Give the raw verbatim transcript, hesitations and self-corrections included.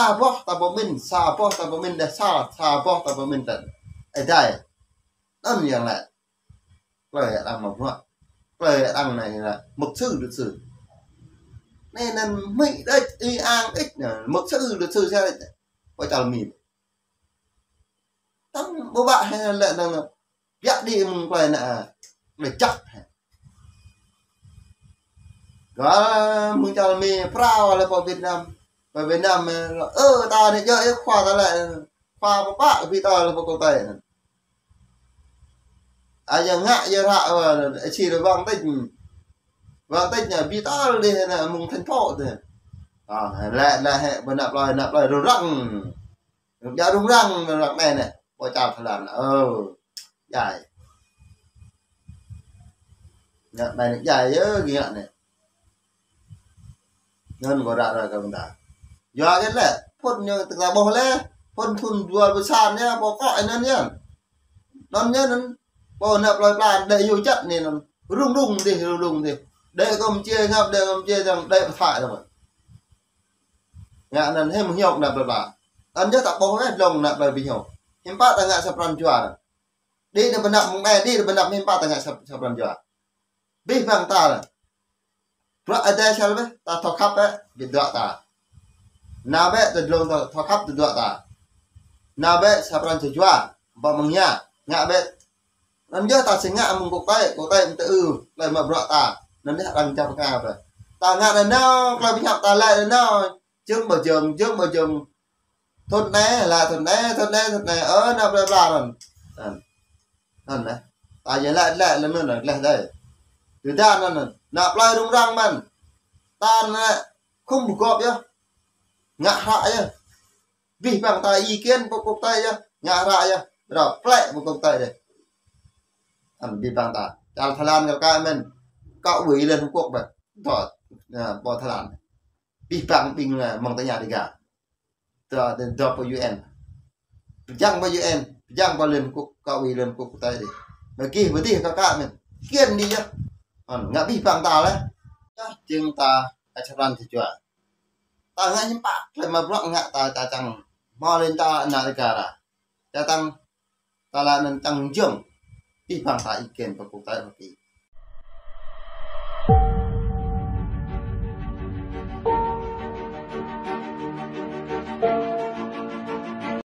Sa boh ta pơmĭn, sa boh ta pơmĭn đeh sa, sa boh ta pơmĭn đeh. Ơ adai. Anŭn yang lĕ. Klơi arăng mă bruă. Klơi arăng anai lĕ mục sư, luật sư. Anai anŭn mĭ đĕč, ư ang ĕč anai, mục sư, luật sư sa đĕč. Pơ čar Mi. Tăng ƀu ƀă hĕ lĕ anŭn. Biă đĭ mơ̆ng klơi anai. Lĕ čăk hĕ. Gơ̆ mơ̆ng čar Mi phrâo lĕ pơ Việt Nam. Pơ Việt Nam, ơ, ta anai djơ̆ ih khua ta lĕ. Khua pơpă kơ ƀing ta lĕ pơ quốc tế anŭn. Ai yơh ngă yơh ră, ơ, či lĕ wang tĕnh. Wang tĕnh anai ƀing ta lĕ anai mơ̆ng thành phố tĕh. Ơ, lĕ, lĕ hĕ, ƀơi anăp plơi, anăp plơi rŭng răng. Rŭng răng, rŭng răng anai anai. Pơ čar Thái Lan, ơ. Djai. Ngă anai anai djai yơh, gih ngă anai. Anŭn kâo ră ruai kơ ƀing ta. Yua kơ lĕ, phŭn ñu tơkra ƀuh lĕ, phŭn thŭn dua pluh sa anai, pơkŏ anŭn yơh. Anŭn yơh anŭn, pơ anăp plơi pla, đĕ yua čăt anai anŭn. Rŭng rŭng dih, rŭng rŭng dih. Đĕ Campuchia ngă, đĕ Campuchia dơ̆ng, đĕ pơthai dơ̆ng. Ngă anŭn hiư̆m hiôk anăp plơi pla. Anŭn yơh ta ƀuh weh dlông anăp plơi ƀing ñu. Hiư̆m pă ta ngă sa pran jua. Đĭ anai pơ anăp mơ̆ng anai, đĭ anai pơ anăp hiư̆m pă ta ngă sa, sa pran jua. Abih bang ta lĕ. Bruă adai sel bĕ, ta thâo khăp bĕ, ƀing dŏ ta. Nao bĕ, tơ dlông ta thâo khăp tơ dŏ ta. Nao bĕ, sa pran sa jua, ƀă mơ̆ng anai, ngă bĕ. Anŭn yơh ta sĭt ngă mơ̆ng quốc tế, quốc tế mơ̆n tơ ư, lĕ mă bruă ta. Anŭn yơh arăng čap ngă bĕ. Ta ngă anai nao, klơi pơhiăp ta lĕ anai nao. Jơ̆ng ƀu jơ̆ng, jơ̆ng ƀu jơ̆ng. Thŭn anai, lĕ thŭn anai, thŭn anai, thŭn anai. Ơ, anăp plơi pla anŭn. Anŭn. Anŭn anai. Ta yơh lĕ, lĕ, lĕ anŭn, lĕ đơi. Tơdah anŭn, anŭn. Anăp plơi rŭng răng mơ̆n. Ta anai, không bơgop yơh. Ngă hră yơh. Abih bang ta ý kiến pơ quốc tế yơh. Ngă hră yơh. Ră plĕ pơ quốc tế đĕ. Anŭn abih bang ta. Čar Thái Lan kơ ka mơ̆n. Kơ ủy Liên Hợp Quốc bĕ. Dŏ, ơ, pơ Thái Lan. Abih bang ƀing, ơ, mơ̆ng tơña Dêga. Dŏ, dŏ, dŏ pơ U N. Pơjing pơ U N, pơjing pơ Liên Hợp Quốc, kơ ủy Liên Hợp Quốc quốc tế đĭ. Mă gih, mă gih kơ ka mơ̆n. Kiăng đĭ yơh. Anŭn, ngă abih bang ta lĕ. Yơh, jing ta, ai sa pran sa jua. Ta ngă hiư̆m pă, klơi mă bruă ngă ta, ta čang. Mơ̆ lĕ ta anăp negara. Ta čang, ta lĕ anŭn čang jơ̆ng. Abih bang ta ý kiến pơ quốc tế pơ ki.